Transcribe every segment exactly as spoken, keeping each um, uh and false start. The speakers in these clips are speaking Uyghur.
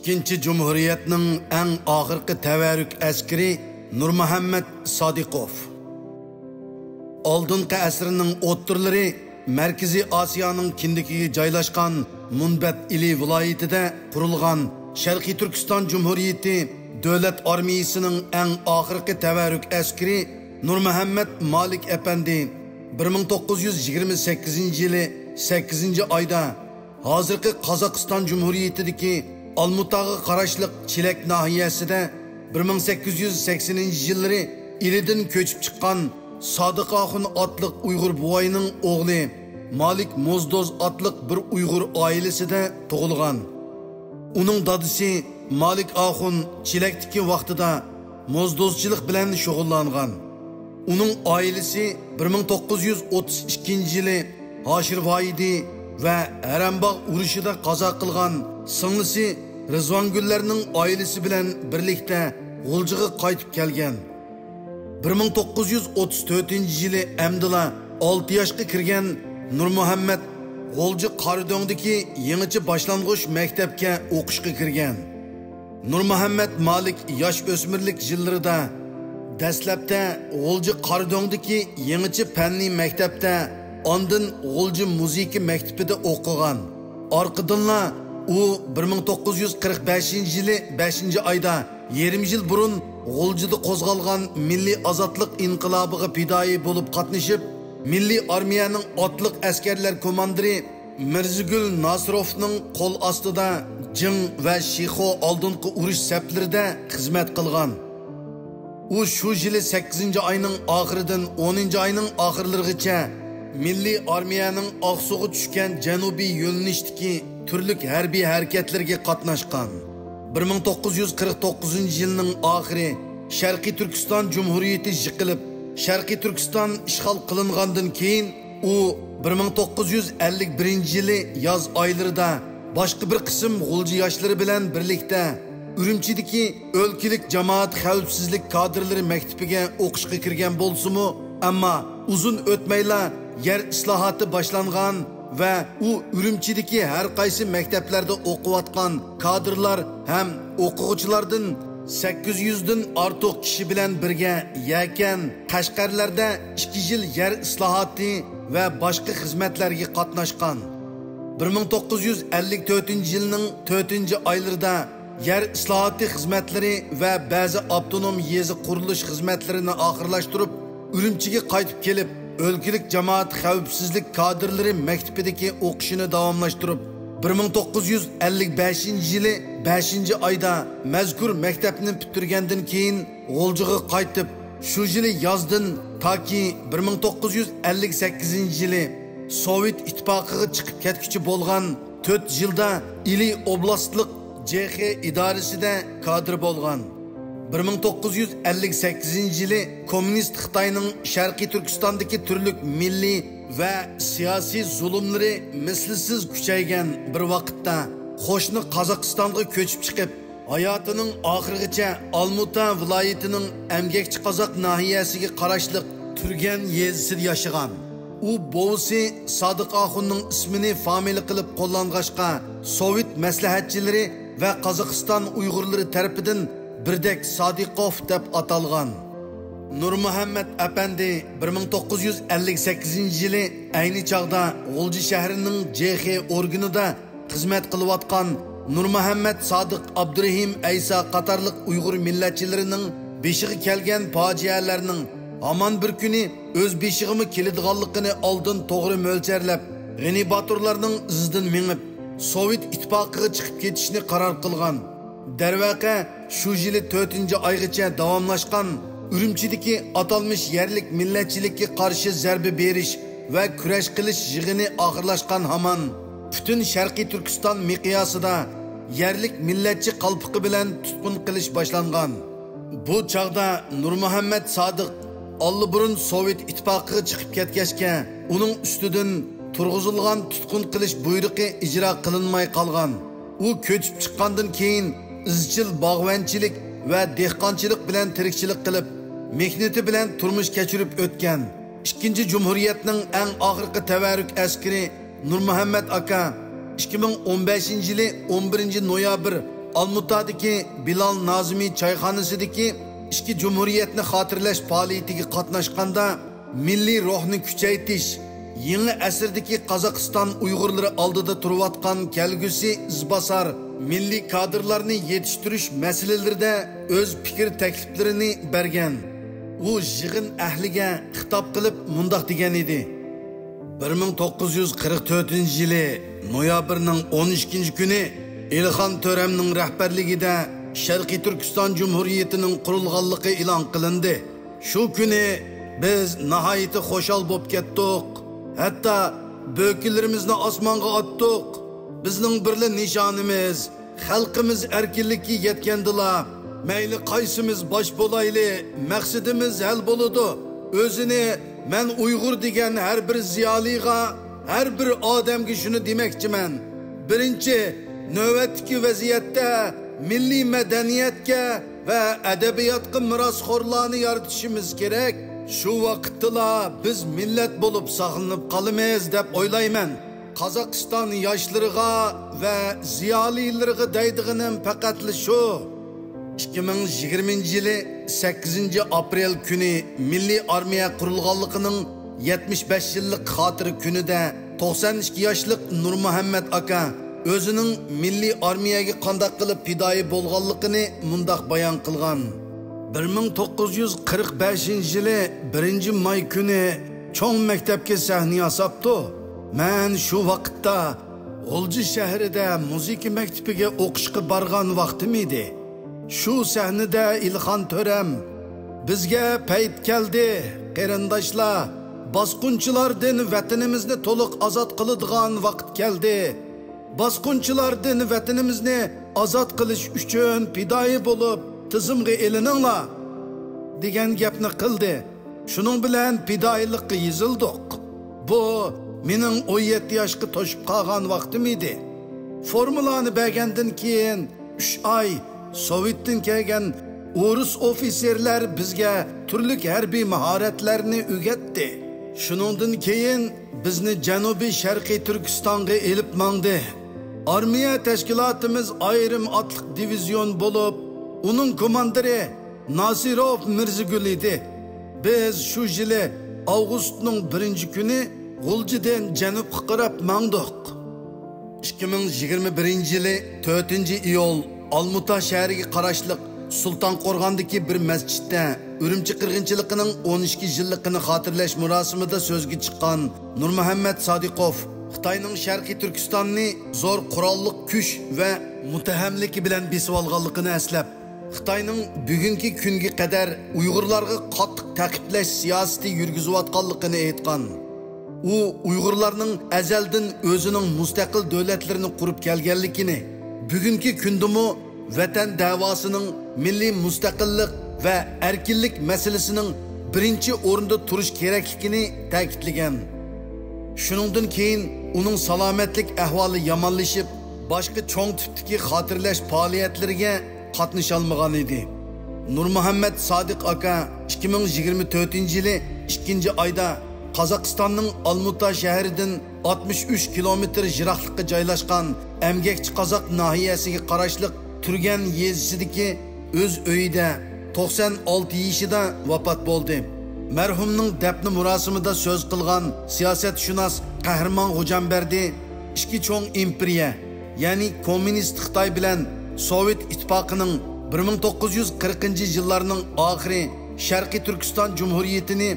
ئىككىنچى جۇمھۇرىيەتنىڭ ئەڭ ئاخىرقى تەۋەررۈك ئەسكىرى نۇرمۇھەممەت سادىقوف. ئالدىنقى ئەسىرنىڭ ئوتتۇرىلىرى مەركىزىي ئاسىيانىڭ كىندىكىگە جايلاشقان مۇنبەت ئىلى ۋىلايىتىدە قۇرۇلغان شەرقىي تۈركىستان جۇمھۇرىيىتى دۆلەت ئارمىيىسىنىڭ ئەڭ ئاخىرقى تەۋەررۈك ئەسكىرى نۇرمۇھەممەت مالىك ئەپەندى بىر مىڭ توققۇز يۈز يىگىرمە سەككىزىنچى يىلى سەككىزىنچى ئايدا ھازىرقى قازاقىستان جۇمھۇرىيىتىدىكى ئالمۇتاغا قاراشلىق چېلەك ناھىيەسىدە بىر مىڭ سەككىز يۈز سەكسىنىنچى يىللىرى ئىلىدىن كۆچۈپ چىققان سادىق ئاخۇن ئاتلىق ئۇيغۇر بوۋاينىڭ ئوغلى مالىك موزدوز ئاتلىق بىر ئۇيغۇر ئائىلىسىدە تۇغۇلغان. ئۇنىڭ دادىسى مالىك ئاخۇن چېلەكتىكى ۋاقتىدا موزدوزچىلىق بىلەن شۇغۇللانغان. ئۇنىڭ ئائىلىسى بىر مىڭ توققۇز يۈز ئوتتۇز ئىككىنچى يىلى ھاشىر ۋاھىدى ۋە ھەرەمباغ ئۇرۇشىدا قازا قىلغان سىڭلىسى رىزۋانگۈللەرنىڭ ئائىلىسى بىلەن بىرلىكتە غۇلجىغا قايتىپ كەلگەن. بىر مىڭ توققۇز يۈز ئوتتۇز تۆتىنچى يىلى ئەمدىلا ئالتە ياشقا كىرگەن نۇرمۇھەممەت غۇلجا قارادۆڭدىكى يېڭىچە باشلانغۇچ مەكتەپكە ئوقۇشقا كىرگەن. نۇرمۇھەممەت مالىك ياش ئۆسمۈرلۈك يىللىرىدا دەسلەپتە غۇلجا قارادۆڭدىكى يېڭىچە پەننىي مەكتەپتە، ئاندىن غۇلجا مۇزىكا مەكتىپىدە ئوقۇغان. ئارقىدىنلا ئۇ بىر مىڭ توققۇز يۈز قىرىق بەشىنچى يىلى بەشىنچى ئايدا، يېرىم يىل بۇرۇن غۇلجىدا قوزغالغان مىللىي ئازادلىق ئىنقىلابىغا پىدائىي بولۇپ قاتنىشىپ، مىللىي ئارمىيەنىڭ ئاتلىق ئەسكەرلەر كوماندىرى مىرزىگۈل ناسىروفنىڭ قول ئاستىدا جىڭ ۋە شىخۇ ئالدىنقى ئۇرۇش سەپلىرىدە خىزمەت قىلغان. ئۇ شۇ يىلى سەككىزىنچى ئاينىڭ ئاخىرىدىن ئونىنچى ئاينىڭ ئاخىرلىرىغىچە مىللىي ئارمىيەنىڭ ئاقسۇغا چۈشكەن جەنۇبىي يۆنىلىشتىكى تۈرلۈك ھەربىي ھەرىكەتلىرىگە قاتناشقان. بىر مىڭ توققۇز يۈز قىرىق توققۇزىنچى يىلنىڭ ئاخىرى شەرقىي تۈركىستان جۇمھۇرىيىتى يىقىلىپ، شەرقىي تۈركىستان ئىشغال قىلىنغاندىن كېيىن، ئۇ بىر مىڭ توققۇز يۈز ئەللىك بىرىنچى يىلى ياز ئايلىرىدا باشقا بىر قىسىم غۇلجا ياشلىرى بىلەن بىرلىكتە ئۈرۈمچىدىكى ئۆلكىلىك جامائەت خەۋپسىزلىك كادىرلىرى مەكتىپىگە ئوقۇشقا كىرگەن بولسىمۇ، ئەمما ئۇزۇن ئۆتمەيلا يەر ئىسلاھاتى باشلانغان ۋە ئۇ ئۈرۈمچىدىكى ھەر قايسى مەكتەپلەردە ئوقۇۋاتقان كادىرلار ھەم ئوقۇغۇچىلاردىن سەككىز يۈزدىن ئارتۇق كىشى بىلەن بىرگە يەكەن، قەشقەرلەردە ئىككى يىل يەر ئىسلاھاتى ۋە باشقا خىزمەتلەرگە قاتناشقان. بىر مىڭ توققۇز يۈز ئەللىك تۆتىنچى يىلنىڭ تۆتىنچى ئايلىرىدا يەر ئىسلاھاتى خىزمەتلىرى ۋە بەزى ئاپتونوم يېزا قۇرۇلۇش خىزمەتلىرىنى ئاخىرلاشتۇرۇپ، ئۈرۈمچىگە قايتىپ كېلىپ، ئۆلكىلىك جامائەت خەۋپسىزلىك كادىرلىرى مەكتىپىدىكى ئوقۇشىنى داۋاملاشتۇرۇپ، بىر مىڭ توققۇز يۈز ئەللىك بەشىنچى يىلى بەشىنچى ئايدا مەزكۇر مەكتەپنى پۈتتۈرگەندىن كېيىن، غۇلجىغا قايتىپ، شۇ يىلى يازدىن تاكى بىر مىڭ توققۇز يۈز ئەللىك سەككىزىنچى يىلى سوۋېت ئىتتىپاقىغا چىقىپ كەتكۈچە بولغان تۆت يىلدا ئىلى ئوبلاستلىق جې خې ئىدارىسىدە كادىر بولغان. بىر مىڭ توققۇز يۈز ئەللىك سەككىزىنچى يىلى كوممۇنىست خىتاينىڭ شەرقىي تۈركىستاندىكى تۈرلۈك مىللىي ۋە سىياسىي زۇلۇملىرى مىسلىسىز كۈچەيگەن بىر ۋاقىتتا، قوشنا قازاقىستانغا كۆچۈپ چىقىپ، ھاياتىنىڭ ئاخىرىغىچە ئالمۇتا ۋىلايىتىنىڭ ئەمگەكچى قازاق ناھىيەسىگە قاراشلىق تۈرگەن يېزىسىدا ياشىغان. ئۇ بوۋىسى سادىق ئاخۇننىڭ ئىسمىنى فامىلە قىلىپ قوللانغاچقا، سوۋېت مەسلىھەتچىلىرى ۋە قازاقىستان ئۇيغۇرلىرى تەرىپىدىن بىردەك سادىقوف دەپ ئاتالغان. نۇرمۇھەممەت ئەپەندى بىر مىڭ توققۇز يۈز ئەللىك سەككىزىنچى يىلى ئەينى چاغدا غۇلجا شەھىرىنىڭ جې خې ئورگىنىدا خىزمەت قىلىۋاتقان نۇرمۇھەممەت سادىق، ئابدۇرېھىم ئەيسا قاتارلىق ئۇيغۇر مىللەتچىلىرىنىڭ بېشىغا كەلگەن پاجىئەلەرنىڭ ھامان بىر كۈنى ئۆز بېشىغىمۇ كېلىدىغانلىقىنى ئالدىن توغرا مۆلچەرلەپ، غېنى باتۇرلارنىڭ ئىزىدىن مېڭىپ، سوۋېت ئىتتىپاقىغا چىقىپ كېتىشنى قارار قىلغان. دەرۋەقە، شۇ يىلى تۆتىنچى ئايغىچە داۋاملاشقان ئۈرۈمچىدىكى ئاتالمىش يەرلىك مىللەتچىلىككە قارشى زەربە بېرىش ۋە كۈرەش قىلىش يىغىنى ئاخىرلاشقان ھامان، پۈتۈن شەرقىي تۈركىستان مىقياسىدا يەرلىك مىللەتچى قالپىقى بىلەن تۇتقۇن قىلىش باشلانغان. بۇ چاغدا نۇرمۇھەممەت سادىق ئاللىبۇرۇن سوۋېت ئىتتىپاقىغا چىقىپ كەتكەچكە، ئۇنىڭ ئۈستىدىن تۇرغۇزۇلغان تۇتقۇن قىلىش بۇيرۇقى ئىجرا قىلىنماي قالغان. ئۇ كۆچۈپ چىققاندىن كېيىن ئىزچىل باغۋەنچىلىك ۋە دېھقانچىلىق بىلەن تىرىكچىلىك قىلىپ، مېھنىتى بىلەن تۇرمۇش كەچۈرۈپ ئۆتكەن. ئىككىنچى جۇمھۇرىيەتنىڭ ئەڭ ئاخىرقى تەۋەررۈك ئەسكىرى نۇرمۇھەممەت ئاكا ئىككى مىڭ ئون بەشىنچى يىلى ئون بىرىنچى نويابىر ئالمۇتادىكى بىلال نازىمى چايخانىسىدىكى ئىككى جۇمھۇرىيەتنى خاتىرىلەش پائالىيىتىگە قاتناشقاندا، مىللىي روھنى كۈچەيتىش، يېڭى ئەسىردىكى قازاقىستان ئۇيغۇرلىرى ئالدىدا تۇرۇۋاتقان كەلگۈسى ئىزباسار مىللىي كادىرلارنى يېتىشتۈرۈش مەسىلىلىرىدە ئۆز پىكىر تەكلىپلىرىنى بەرگەن. ئۇ يىغىن ئەھلىگە خىتاب قىلىپ مۇنداق دېگەن ئىدى: بىر مىڭ توققۇز يۈز قىرىق تۆتىنچى يىلى نويابىرنىڭ ئون ئىككىنچى كۈنى ئېلىخان تۆرەمنىڭ رەھبەرلىكىدە شەرقىي تۈركىستان جۇمھۇرىيىتىنىڭ قۇرۇلغانلىقى ئېلان قىلىندى. شۇ كۈنى بىز ناھايىتى خۇشال بولۇپ كەتتۇق. ھەتتا بۆكىلىرىمىزنى ئاسمانغا ئاتتۇق. بىزنىڭ بىرلا نىشانىمىز، خەلقىمىز ئەركىنلىككە يەتكەندىلا، مەيلى قايسىمىز باش بولايلى، مەقسىتىمىز ھەل بولىدۇ. ئۆزىنى مەن ئۇيغۇر دېگەن ھەر بىر زىيالىيغا، ھەر بىر ئادەمگە شۇنى دېمەكچىمەن. بىرىنچى، نۆۋەتتىكى ۋەزىيەتتە مىللىي مەدەنىيەتكە ۋە ئەدەبىياتقا مىراسخورلارنى يارىتىشىمىز كېرەك. شۇ ۋاقىتتىلا بىز مىللەت بولۇپ ساقلىنىپ قالىمىز دەپ ئويلايمەن. قازاقىستان ياشلىرىغا ۋە زىيالىيلىرىغا دەيدىغىنىم پەقەتلا شۇ: ئىككى مىڭ يىگىرمىنچى يىلى سەككىزىنچى ئاپرېل كۈنى مىللىي ئارمىيە قۇرۇلغانلىقىنىڭ يەتمىش بەش يىللىق خاتىرە كۈنىدە توقسان ئىككى ياشلىق نۇرمۇھەممەت ئاكا ئۆزىنىڭ مىللىي ئارمىيەگە قانداق قىلىپ پىدائىي بولغانلىقىنى مۇنداق بايان قىلغان: بىر مىڭ توققۇز يۈز قىرىق بەشىنچى يىلى بىرىنچى ماي كۈنى چوڭ مەكتەپكە سەھنە ياساپتۇ. مەن شۇ ۋاقىتتا غۇلجا شەھىرىدە مۇزىكا مەكتىپىگە ئوقۇشقا بارغان ۋاقتىم ئىدى. شۇ سەھنىدە ئېلىخان تۆرەم: «بىزگە پەيت كەلدى، قېرىنداشلار! باسقۇنچىلاردىن ۋەتىنىمىزنى تولۇق ئازاد قىلىدىغان ۋاقىت كەلدى! باسقۇنچىلاردىن ۋەتىنىمىزنى ئازاد قىلىش ئۈچۈن پىدائىي بولۇپ تىزىمغا ئېلىنىڭلار!» دېگەن گەپنى قىلدى. شۇنىڭ بىلەن پىدائىيلىققا يېزىلدۇق. بۇ مېنىڭ ئون يەتتە ياشقا توشۇپ قالغان ۋاقتىم ئىدى. فورمىلارنى بەرگەندىن كېيىن ئۈچ ئاي سوۋېتتىن كەلگەن ئورۇس ئوفىتسېرلار بىزگە تۈرلۈك ھەربىي ماھارەتلەرنى ئۆگەتتى. شۇنىڭدىن كېيىن بىزنى جەنۇبىي شەرقىي تۈركىستانغا ئېلىپ ماڭدى. ئارمىيە تەشكىلاتىمىز ئايرىم ئاتلىق دىۋىزىيون بولۇپ، ئۇنىڭ كوماندىرى ناسىروف مىرزىگۈل ئىدى. بىز شۇ يىلى ئاۋغۇستنىڭ بىرىنچى كۈنى غۇلجىدىن جەنۇبقا قاراپ ماڭدۇق. ئىككى مىڭ يىگىرمە بىرىنچى يىلى تۆتىنچى ئىيۇل ئالمۇتا شەھىرىگە قاراشلىق سۇلتان قورغاندىكى بىر مەسچىتتە ئۈرۈمچى قىرغىنچىلىقىنىڭ ئون ئىككى يىللىقىنى خاتىرىلەش مۇراسىمىدا سۆزگە چىققان نۇرمۇھەممەت سادىقوف خىتاينىڭ شەرقىي تۈركىستاننى زور قوراللىق كۈچ ۋە مۇتتەھەملىكى بىلەن بېسىۋالغانلىقىنى ئەسلەپ، خىتاينىڭ بۈگۈنكى كۈنگە قەدەر ئۇيغۇرلارغا قاتتىق تەقىبلەش سىياسىتى يۈرگۈزۈۋاتقانلىقىنى ئېيتقان. ئۇ ئۇيغۇرلارنىڭ ئەزەلدىن ئۆزىنىڭ مۇستەقىل دۆلەتلىرىنى قۇرۇپ كەلگەنلىكىنى، بۈگۈنكى كۈندىمۇ ۋەتەن دەۋاسىنىڭ، مىللىي مۇستەقىللىق ۋە ئەركىنلىك مەسىلىسىنىڭ بىرىنچى ئورۇندا تۇرۇش كېرەكلىكىنى تەكىتلىگەن. شۇنىڭدىن كېيىن ئۇنىڭ سالامەتلىك ئەھۋالى يامانلىشىپ، باشقا چوڭ تىپتىكى خاتىرىلەش پائالىيەتلىرىگە قاتنىشالمىغان ئىدى. نۇرمۇھەممەت سادىق ئاكا ئىككى مىڭ يىگىرمە تۆتىنچى يىلى ئىككىنچى ئايدا قازاقىستاننىڭ ئالمۇتا شەھىرىدىن ئاتمىش ئۈچ كىلومېتىر يىراقلىققا جايلاشقان ئەمگەكچى قازاق ناھىيەسىگە قاراشلىق تۈرگەن يېزىسىدىكى ئۆز ئۆيىدە توقسان ئالتە يېشىدا ۋاپات بولدى. مەرھۇمنىڭ دەپنە مۇراسىمىدا سۆز قىلغان سىياسەتشۇناس قەھرىمان غوجامبەردى ئىككى چوڭ ئىمپېرىيە، يەنى كوممۇنىست خىتاي بىلەن سوۋېت ئىتتىپاقىنىڭ بىر مىڭ توققۇز يۈز قىرىقىنچى يىللارنىڭ ئاخىرى شەرقىي تۈركىستان جۇمھۇرىيىتىنى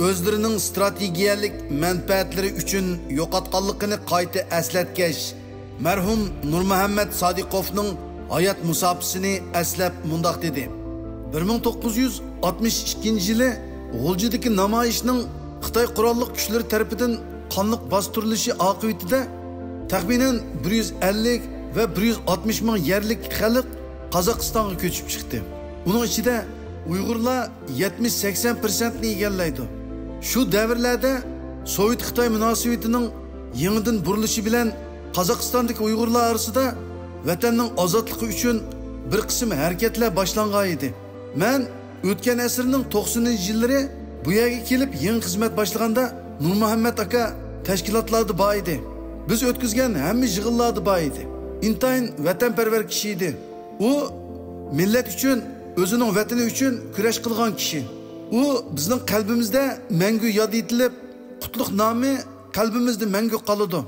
ئۆزلىرىنىڭ ستراتېگىيەلىك مەنپەئەتلىرى ئۈچۈن يوقاتقانلىقىنى قايتا ئەسلەتكەچ، مەرھۇم نۇرمۇھەممەت سادىقوفنىڭ ھايات مۇساپىسىنى ئەسلەپ مۇنداق دېدى: بىر مىڭ توققۇز يۈز ئاتمىش ئىككىنچى يىلى غۇلجىدىكى نامايىشنىڭ خىتاي قوراللىق كۈچلىرى تەرىپىدىن قانلىق باستۇرۇلۇشى ئاقىۋىتىدە تەخمىنەن بىر يۈز ئەللىك ۋە بىر يۈز ئاتمىش مىڭ يەرلىك خەلق قازاقىستانغا كۆچۈپ چىقتى. ئۇنىڭ ئىچىدە ئۇيغۇرلار يەتمىش سەكسەن پىرسەنتنى ئىگىلەيدۇ. شۇ دەۋرلەردە سوۋېت خىتاي مۇناسىۋىتىنىڭ يېڭىدىن بۇرۇلۇشى بىلەن قازاقىستاندىكى ئۇيغۇرلار ئارىسىدا ۋەتەننىڭ ئازادلىقى ئۈچۈن بىر قىسىم ھەرىكەتلەر باشلانغان ئىدى. مەن ئۆتكەن ئەسىرنىڭ توقسىنىنچى يىللىرى بۇ يەرگە كېلىپ يېڭى خىزمەت باشلىغاندا، نۇرمۇھەممەت ئاكا تەشكىلاتلاردا بار ئىدى. بىز ئۆتكۈزگەن ھەممە يىغىنلاردا بار ئىدى. ئىنتايىن ۋەتەنپەرۋەر كىشى ئىدى. ئۇ مىللەت ئۈچۈن، ئۆزىنىڭ ۋەتىنى ئۈچۈن كۈرەش قىلغان كىشى. ئۇ بىزنىڭ قەلبىمىزدە مەڭگۈ ياد ئېتىلىپ، قۇتلۇق نامى قەلبىمىزدە مەڭگۈ قالىدۇ.